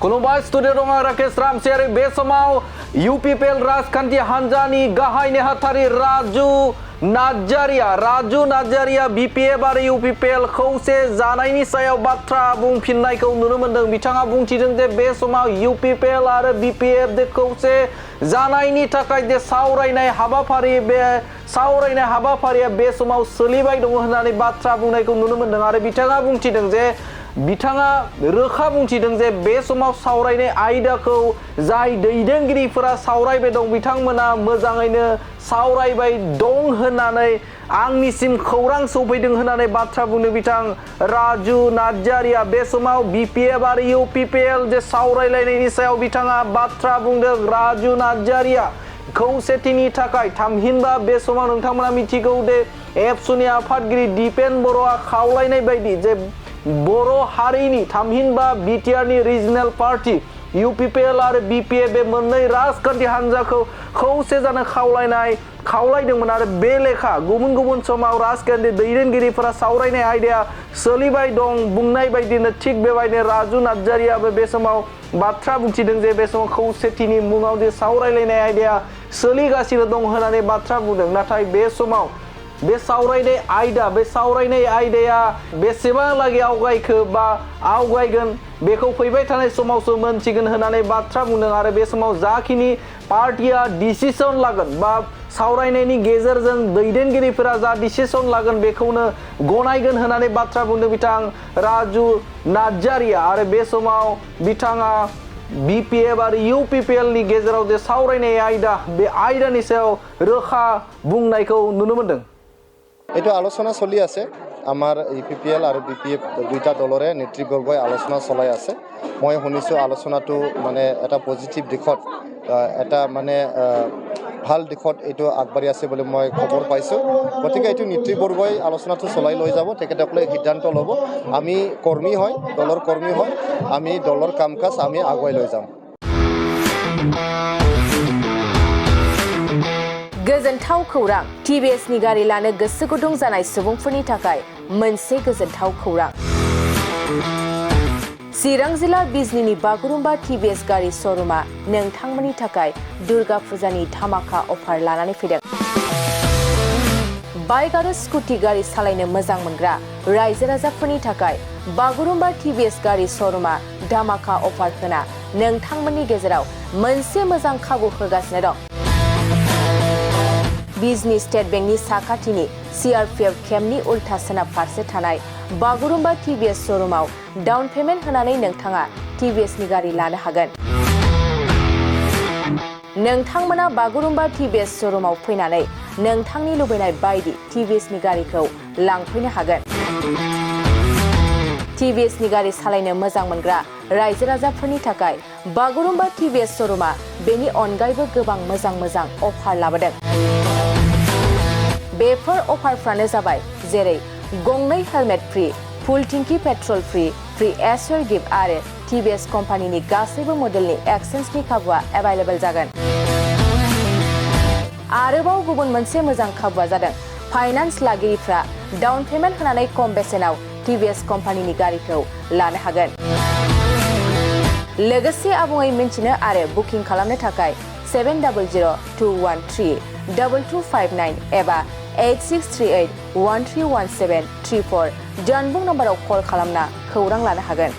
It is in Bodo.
खुलुमबाय स्टुडिअ दं आं राकेश रामसियारि बे समाव UPPL राजखान्थि हान्जानि गाहाय नेहाथारि राजु नार्जारिया BPF आरो UPPL खौसे जानायनि सायाव बाथ्रा बुंफिननायखौ नुनो मोन्दों। बिथाङा बुंथिदों जे बे समाव UPPL आरो BPF दे खौसे जानायनि थाखाय जे सावरायनाय हाबाफारिया बे समाव सोलिबाय दङ होननानै बाथ्रा बुंनायखौ नुनो मोन्दों आरो बिथाङा रोखा बुंथिदों जे बे समाव सावरायनाय आयदाखौ जाय दैदेनगिरिफोरा सावरायबाय दं बिथांमोना मोजाङैनो सावरायबाय दं होननानै आंनिसिम खौरां सौफैदों होननानै बाथ्रा बुंदों बिथां राजु नार्जारिया। बे समाव BPF आरो UPPL जे सावरायलायनायनि सायाव बिथाङा बाथ्रा बुंदों राजु नार्जारिया। खौसेथिनि थाखाय थामहिनबा बे समाव नोंथांमोना मिथिगौ दे एबसुनि आफादगिरि दिपेन बर'आ खावलायनाय बायदि जे बर' हारिनि थामहिनबा बिटिआरनि रिजनेल पार्टी UPPL आरो BPF बे मोननै राजखान्थि हान्जाखौ खौसे जानो खावलायदोंमोन आरो बे लेखा गुबुन समाव राजखान्थि दैदेनगिरिफोरा सावरायनाय आयदाया सोलिबाय दं बुंनाय बायदिनो थिग बेबायदिनो राजु नार्जारियाबो बे समाव बाथ्रा बुंथिदों जे बे समाव खौसेथिनि मुङाव जे सावरायलायनाय आयदाया सोलिगासिनो दं होननानै बाथ्रा बुंदों। नाथाय बे समाव बे सावरायनाय आयदाया बेसेबांलागै आवगायखो बा आवगायगोन बेखौ फैबाय थानाय समावसो मोनथिगोन होननानै बाथ्रा बुंदों आरो बे समाव जाखिनि पार्टिया डिसिसन लागोन बा सावरायनायनि गेजेरजों दैदेनगिरिफोरा जा डिसिसन लागोन बेखौनो गनायगोन होननानै बाथ्रा बुंदों बिथां राजु नार्जारिया आरो बे समाव बिथाङा BPF आरो UPPL नि गेजेराव जे सावरायनाय आयदा बे आयदानि सायाव रोखा बुंनायखौ नुनो मोन्दों। এইটো আলোচনা চলি আছে আমাৰ UPPL আৰু BPF দুইটা দলৰে নেতৃবৰ্গই আলোচনা চলাই আছে। মই শুনিছোঁ আলোচনাটো মানে এটা পজিটিভ দিশত এটা মানে ভাল দিশত এইটো আগবাঢ়ি আছে বুলি মই খবৰ পাইছোঁ। গতিকে এইটো নেতৃবৰ্গই আলোচনাটো চলাই লৈ যাব, তেখেতসকলে সিদ্ধান্ত ল'ব। আমি কৰ্মী হয়, দলৰ কৰ্মী হয়, আমি দলৰ কাম কাজ আমি আগুৱাই লৈ যাম। गोजोनथाव खौरां TVS नि गारि लानो गोसो गुदुं जानाय सुबुंफोरनि थाखाय मोनसे गोजोनथाव खौरां। चिरां जिल्ला बिजनीनि बागुरुम्बा TVS गारि श'रुमा नोंथांमोननि थाखाय दुर्गा फुजानि धामाका अफार लानानै फैदों। बाइक आरो स्कुटि गारि सालायनो मोजां मोनग्रा रायजो राजाफोरनि थाखाय बागुरुम्बा TVS गारि श'रुमा धामाका अफार होना नोंथांमोननि गेजेराव मोनसे मोजां खाबु होगासिनो दं। बिजनी स्टेट बेंकनि साखाथिनि CRPF केम्पनि उल्था सोनाब फारसे थानाय बागुरुम्बा TVS श'रुमाव डाउन पेमेन्ट होनानै नोंथाङा TVS नि गारि लानो हागोन। नोंथांमोना बागुरुम्बा TVS श'रुमाव फैनानै नोंथांनि लुबैनाय बायदि TVS नि गारिखौ लांफैनो हागोन। TVS नि गारि सालायनो मोजां मोनग्रा रायजो राजाफोरनि थाखाय बागुरुम्बा TVS श'रुमा बेनि अनगायैबो गोबां मोजां अफार लाबोदों। बेफोर अफारफ्रानो जाबाय जेरै गंनै हेलमेट फ्रि, फुल टिंकि पेट्रल फ्रि एसुवेल गिफ्ट आरो TVS कम्पानिनि गासैबो मडेलनि एक्सचेन्जनि खाबुआ एभेलेबल जागोन। आरोबाव गुबुन मोनसे मोजां खाबुआ जादों फाइनान्स लागिरिफ्रा डाउन पेमेन्ट होनानै खम बेसेनाव TVS कम्पानिनि गारिखौ लानो हागोन। लोगोसे आबुङै मिन्थिनो आरो बुकिं खालामनो थाखाय 7002132259 एबा 8638131734 जानबुं नम्बराव कल खालामना खौरां लानो हागोन।